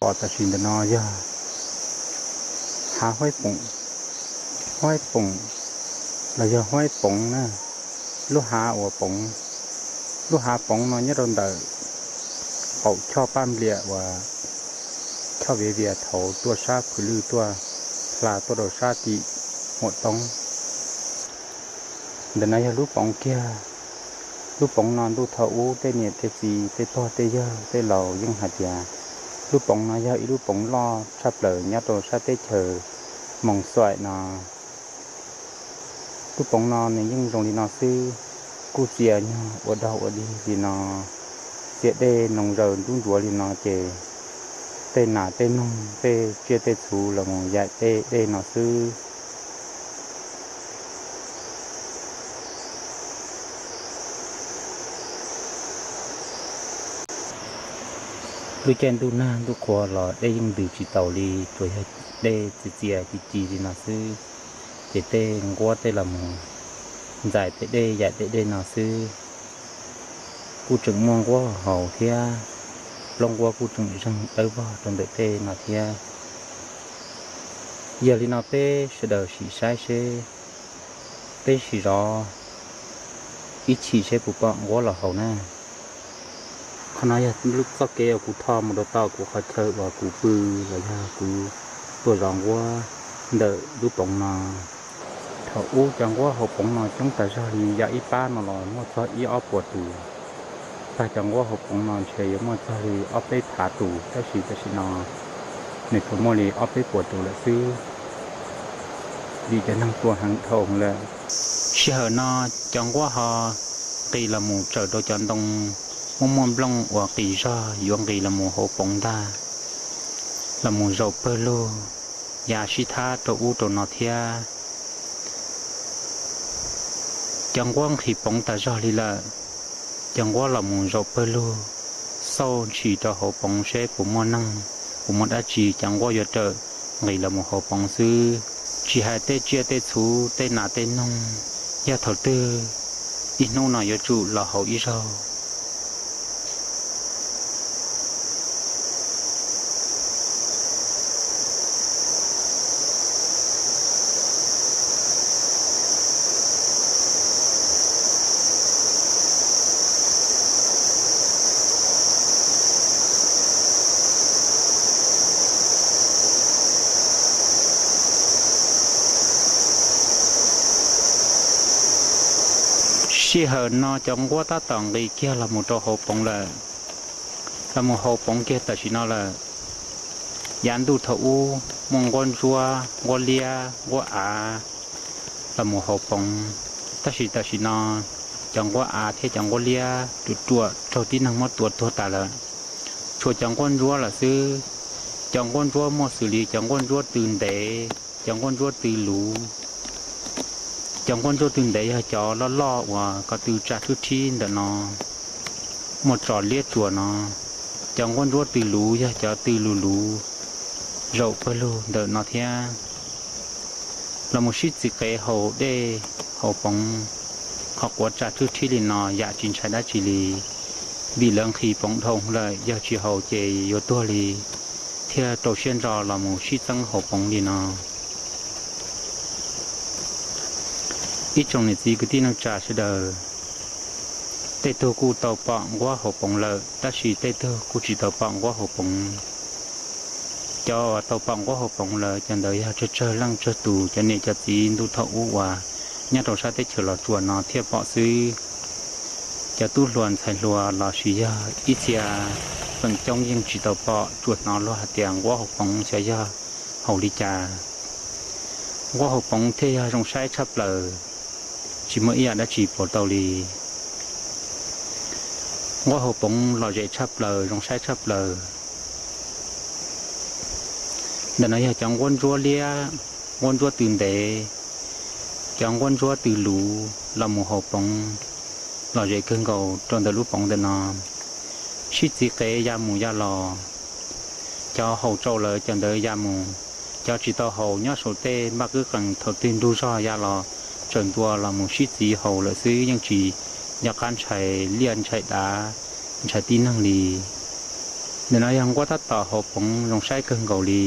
Pom tam sim ntawm no yog hav Huaib Poom, Huaib Poom los yog Huaib Poov na, lub hav uas Poov, lub hav Poov no nyob rau ntawm qaum choj Paj Npliam uas choj Viav Vias thaud tuaj sab Phwm Lwj tuaj hla tuaj rau sab tim Huam Toob. Ntawm no yog lub Poov kiag. Lub Poov no ntuj thaum ub tej niam tej txiv tej pog tej yawg tej laus yeej hais tias lub Poov no yog ib lub Poov loj tshaj plaws nyob rau sab teb chaws Moos Xuaim no. Lub Poov no nws yeej zoo li no xwb, kuj txia nyuag ua daug ua dig li no, txia dej noo zaws ntub ntsuav li no ces tej nas tej noog tej tsiaj tej txhu los mus yaim tej dej no xwb. Lub caij ntuj nag ntuj qhua los dej yeej ntws tsis taus li, tsuas yog dej txias txias ci ci li no xwb. Ces tej nquab tej los mus ntxais tej dej yaim tej dej no xwb. Kuj tseem muaj nquab haus thiab, plaub nquab kuj tseem zeeg dawb vog rau ntawm tej no thiab. Yog li no peb sawv daws sim saib seb, peb sim zov ib chim seb puas pom nquab los haus na. Qhov no yog lub txoj kev uas kuv tho mus rau tom kuv qhov chaw uas kuv pw los yog kuv tuaj zov nquab ntawm lub Poov no. Thaum ub cov nquab haus Poov no coob tas zog li, yam ib pab no los muaj txog ib ob puas tus. Tag cov nquab haus Poov no ntshe yuav muaj txog li ob peb phav tus, tab sis tam sim no nws tsuas muaj li ob peb puas tus lawm xwb, vim cov neeg tuaj heev dhau lawm. Sij hawm no cov nquab ho nqis los mus tsawm rau cov ntoo muaj muaj nplooj uas qis zog yuav nqis los mus hauv Poov ntag, los mus zaum pawg lug ya sib thab rau ub rau no thiab. Cov nquab nqhis Poov tas zog li lawm, cov nquab los mus zaum pawg lug xauj ntshis rau hauv Poov seb puas muaj neeg, puas muaj dab tsi, cov nquab yuav rawm nqis los mus hauv Poov xwb. Tsis hais tej tsiaj tej txhu tej nas tej noog, yog thaum twg ib hnub no yuav tsum los haus ib zaug. Sij hawm no cov nquab tab tom nqis kiag los mus rau hauv Poov lawm, los mus hauv Poov kiag tam sim no lawm. Yav ntuj thaum ub muaj nquab ntsuab, nquab liab, nquab av los mus hauv Poov, tab sis tam sim no cov nquab av thiab cov nquab liab ruam ruam raug tib neeg muab tua tuag tas lawm, tshuav cov nquab ntsuab lawm xwb. Cov nquab ntsuab muaj xws li cov nquab ntsuab tw ntev, cov nquab ntsuab tw luv. Cov nquab ntsuab tw ntev yog cov loj loj uas ko tw tsa thwb thib ntawm no, muaj tso liab tsuas no. Cov nquab ntsuab tw luv yog cov tw luv luv zaum pawg lug ntawm no thiab. Los mus sib txiv qev haus dej haus Poov, qhov quav tsa thwb thib li no yam tsis ntshai dab tsi li, vim lawv nqhis Poov dhau lawm, yog tsis haus ces yuav tuag li, thiaj rau siab ntso los mus sib txeeb haus Poov li no. Ib tsoom niam txiv kwv tij neej tsa sawv daws, tej tug kuj tau pom nquab haus Poov lawm, tab sis tej tug kuj tsis tau pom nquab haus Poov. Cov uas tau pom nquab haus Poov lawm, cov ntawd yog tsawg tsawg leej tsawg tus, cov niam cov txiv ntuj thaum ub uas nyob rau sab teb chaws Los Tsuas no thiaj pom xwb. Cov tub hluas ntxhais hluas los sis yog ib txhia feem coob yeej tsis tau pom, tsuas hnov luag hais tias nquab haus Poov xyov yog haus li cas. Nquab haus Poov thiaj yog zoo saib tshaj plaws, tsis muaj ib yam dab tsi pauv tau li. Nquab haus Poov lom zem tshaj plaws, zoo saib tshaj plaws. Ntawm no yog cov nquab ntsuab liab, nquab ntsuab tw ntev, cov nquab ntsuab tw luv los mus haus Poov, lom zem kawg nkaus rau ntawm lub Poov ntawm no. Sib txiv qev ya mus ya los, cov haus tsau lawm cov ntawd ya mus, cov tsis tau haus nyob saum tej npaj qwb qees thaum twg ntug zog ya los tsaws ntua los mus sib txiv haus lawm xwb, yeej tsis nco qab ntshai liaj ntshai dav ntshai tib neeg li. Ntawm no yog nquab tab tom hauv poov zoo saib kawg nkaus li.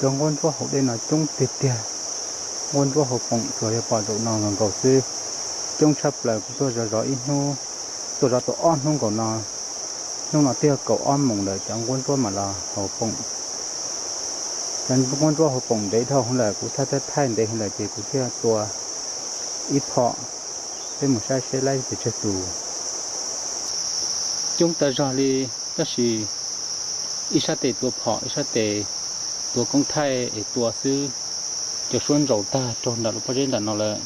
Cov nquab ntsuab hauv dej no coob tiag tiag. Nquab ntsuab hauv poom tsuas yog pom zaum no nkaus xwb. Coob tshaj plaws kuv tuaj zov zov ib hnub, tuaj zov tau ob hnub nkaus no. Hnub no twb yog kaum ob moos lawm cov nquab ntsuab mam los hauv poom. Cov nquab ntsuab hauv poom ntev dhau lawm, kuv thaij thaij ntev lawm ces kuv thiaj tua ib phom, peb mus saib seb laib pes tsawg tus. Coob tas zog li, tab sis ib sab tes tua phom, ib sab tes tua koob thaij es tua xwb. Cov suab ntsaus tag raug nram lub pob zeb nram no lawm,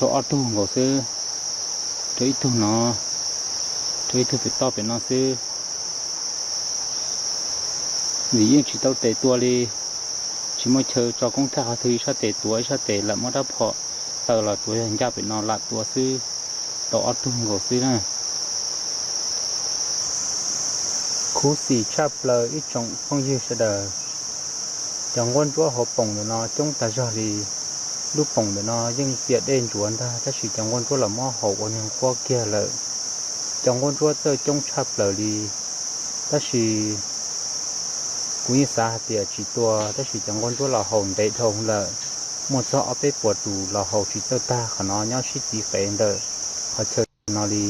raug ob tug nkaus xwb, raug ib tug no, raug ib tug pem toj pem no xwb. Nim yeej tsis tau tes tua li, tsis muaj chaw tso koob thaij qhov twg, ib sab tes tuav ib sab tes lam muab rab phom taw los tuav yog ncaj pem no lam tua xwb, tau ob tug nkaus xwb na. Khuv xim tshaj plaws ib tsoom phooj ywg sawv daws, cov nquab ntsuab hauv poom ntawm no coob tas zog li. Lub poom ntawm no yeej tiam dej ntsuav ntag tab sis cov nquab ntsuab los muab haus ua niag nquab kiag lawm. Cov nquab ntsuab txawj coob tshaj plaws li, tab sis kuv yeej xav hais tias tsis tua tab sis cov nquab ntsuab los haus ntev dhau lawm, muaj txog ob peb puas tus los haus tsis txawj tag, qhov no nyob sib txiv qev ntawm qhov chaw no li.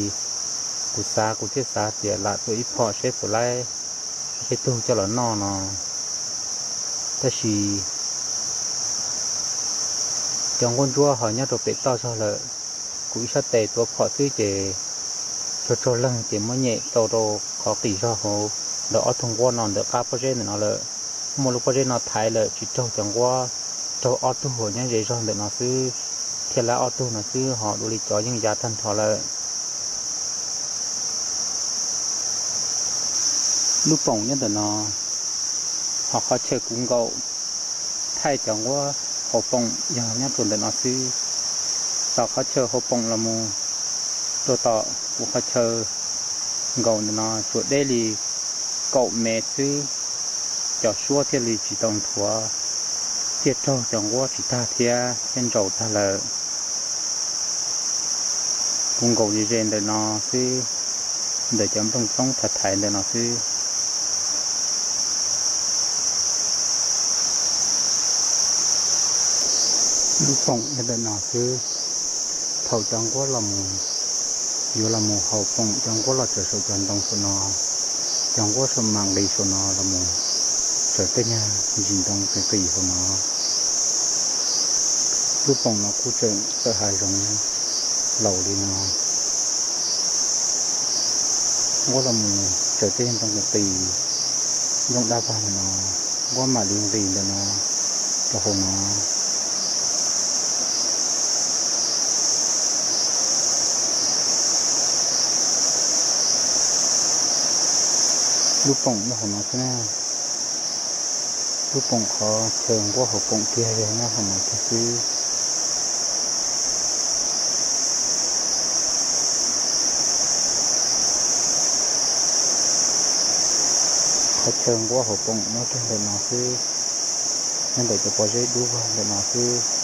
Kuv xav, kuv thiaj xav tias lam tua ib phom seb puas laib peb tug coj los noj no. Tab sis cov nquab ntsuab ho nyob rau pem toj zog lawm. Kuv ib sab tes tuav phom xwb ces tsaug tsaug leeg ces muab nyem tau rau qhov qis zog hauv ntawm ob tug nquab no ntawm qab pob zeb ntawm no lawm. Muaj lub pob zeb no thaiv lawm tsis raug cov nquab, raug ob tug uas nyob ze zog ntawm no xwb, thiaj laib ob tug no xwb ho dua li cov yeej ya tag nrho lawm. Lub poom nyob ntawm no, ho qhov chaw kuv nkaum thaij cov nquab hauv poom yog nyob rau ntawm no xwb. Tom qhov chaw hauv poom los mus rau tom kuv qhov chaw Nkaus ntawm no tsuas deb li kaum mev xwb, cov suab thiaj li tsis tau nthuav, thiaj raug cov nquab tsis tag thiab thiab ntsaus tag lawm. Kuv nkaus ze ze ntawm no xwb, ntawm cov nplooj txoob thaiv thaiv ntawm no xwb. Lub poom yog ntawm no xwb. Thaum cov nquab los mus, yuav los mus haus poom, cov nquab los tsaws saum cov ntoo saum no, cov nquab saum mas nqis saum no los mus tsaws tej nyuag ntsis ntoo qis qis saum no. Lub poom no kuj tseem txawm hav zoov laus li no. Nquab los mus tsaws tej ntoo qis qis, ntoo dab vag ntawm no, nquab mam li nqis ntawm no rau hauv no. Lub poom nyob hauv no xwb na. Lub poom qhov chaw nquab haus poom kiag yog nyob hauv no kiag xwb. Qhov chaw nquab haus poom nyob kiag ntawm no xwb, nyob ntawm cov pob zeb dub vog ntawm no xwb.